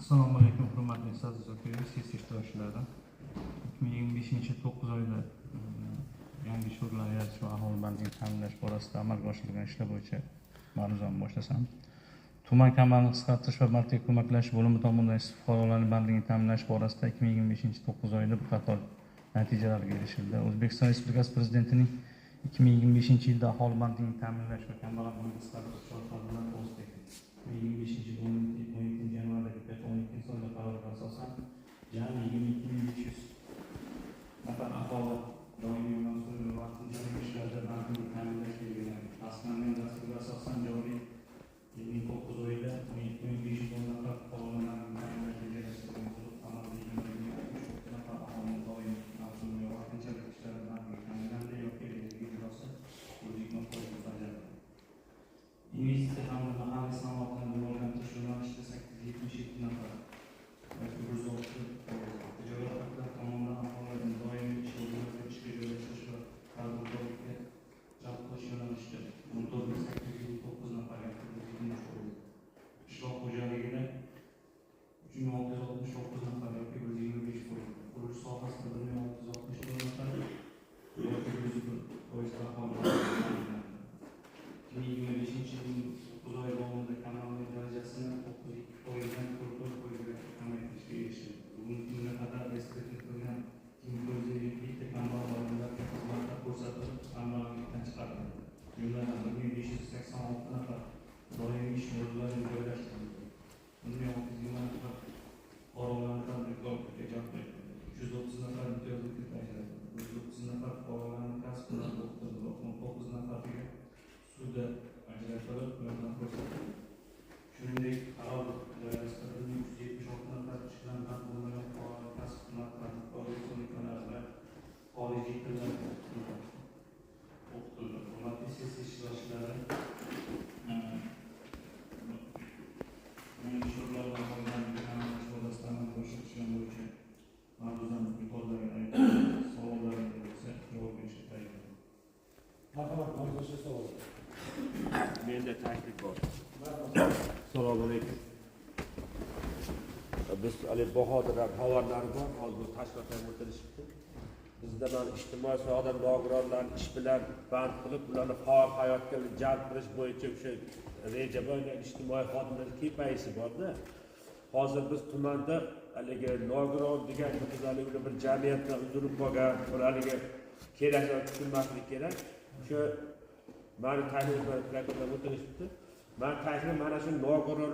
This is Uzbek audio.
Assalomu alaykum, hurmatli Zokirov, sessiya ishtirokchilari. 2025 yil 9 oyda yangi ish o'rinlari yaratish va aholi bandligini ta'minlash borasida amalga oshirilgan ishlar bo'yicha ma'ruzamni boshlasam. Tuman kambag'allikni qisqartirish va bandlikka ko'maklashish bo'limi tomonidan ishsiz fuqarolarning bandligini ta'minlash borasida 2025 yil 9 oyda bir qator natijalarga erishildi. O'zbekiston Respublikasi Prezidentining 2025 yilda aholi bandligini ta'minlash va kambag'allikni qisqartirish chora-tadbirlari to'g'risidagi 2025 yil 17 yanvardagi P12 sonli qaroriga asosan jami 22 500 nafar aholi doimiy, mavsumiy va vaqtinchalik ishlarda bandligini ta'minlash belgilangan. Tasdiqlangan dasturga asosan joriy yilning 9 oyida 17 510 nafar fuqaroni bandligini ta'minlash rejalashtirilgan bo'lib, amalda 20 069 nafar aholini doimiy, mavsumiy va vaqtinchalik ishlarda bandligi ta'minlandi yoki rejaga ijrosi 120% bajarildi. Investitsiya hamda mahalliy sanoatni rivojlantirish yo'nalishida 877 nafar yoki 106%, tijorat banklari tomonidan aholini doimiy ish o'rinlariga ishga joylashtirish va tadbirkorlikka jalb qilish yo'nalishida 14 859 nafar yoki 123%, qishloq xo'jaligida 3669 nafar yoki 125%, qurilish sohasida 1661 nafar yoki 101% aholi ta'minlandi. 2025 yilning 9 oy davomida kambag'allik darajasini 32%dan 44%ga kamaytirishga erishildi. Bugungi kunga qadar SPT qilgan 2452 ta kambag'al oilalarga xizmatlar ko'rsatilib, kambag'allikdan chiqarildi. Jumladan, 1586 nafar doimiy ish o'rinlariga joylashtirildi. 1620 nafar fuqarolarni tadbirkorlikka jalb etildi. 330 nafar imtiyozli kredit ajratildi. 130 nafar fuqarolarni kasb hunarga o'qitildi va 19 nafariga ssuda ajratilib, yordam ko'rsatildi. Shuningdek, qaror doirasida 1376 nafar ish bilan band bo'lmagan fuqarolar kasb hunar, tadbirkorlik ko'nikmalari va xorijiy tillar o'qitildi. Hurmatli sessiya ishtirokchilari, yangi ish o'rinlari va aholi bandligini ta'minlash borasida amalga oshirilgan bo'yicha ma'ruzam yuqoridagi aytilgan. Savollaringiz bo'lsa, javob berishga tayyorman. Marhamat, mavzuga savol. Menda taklif bor. Marhamat. Assalomu alaykum. Biz haligi Bahodir ham xabarlari bor, hozir bu tashkilotdan o'tirishibdi. Bizda mana ijtimoiy sohada nogironlarni ish bilan band qilib, ularni faol hayotga jalb qilish bo'yicha o'sha reja bor, ijtimoiy xodimlar KPIsi borda. Hozir biz tumanda haligi nogiron degan biz haligi bir jamiyatdan uzilib qolgan, bir haligi kerak tushunmaslik kerak. O'sha mani taklifim, o'tirishibdi. Mani taklifim mana shu nogiron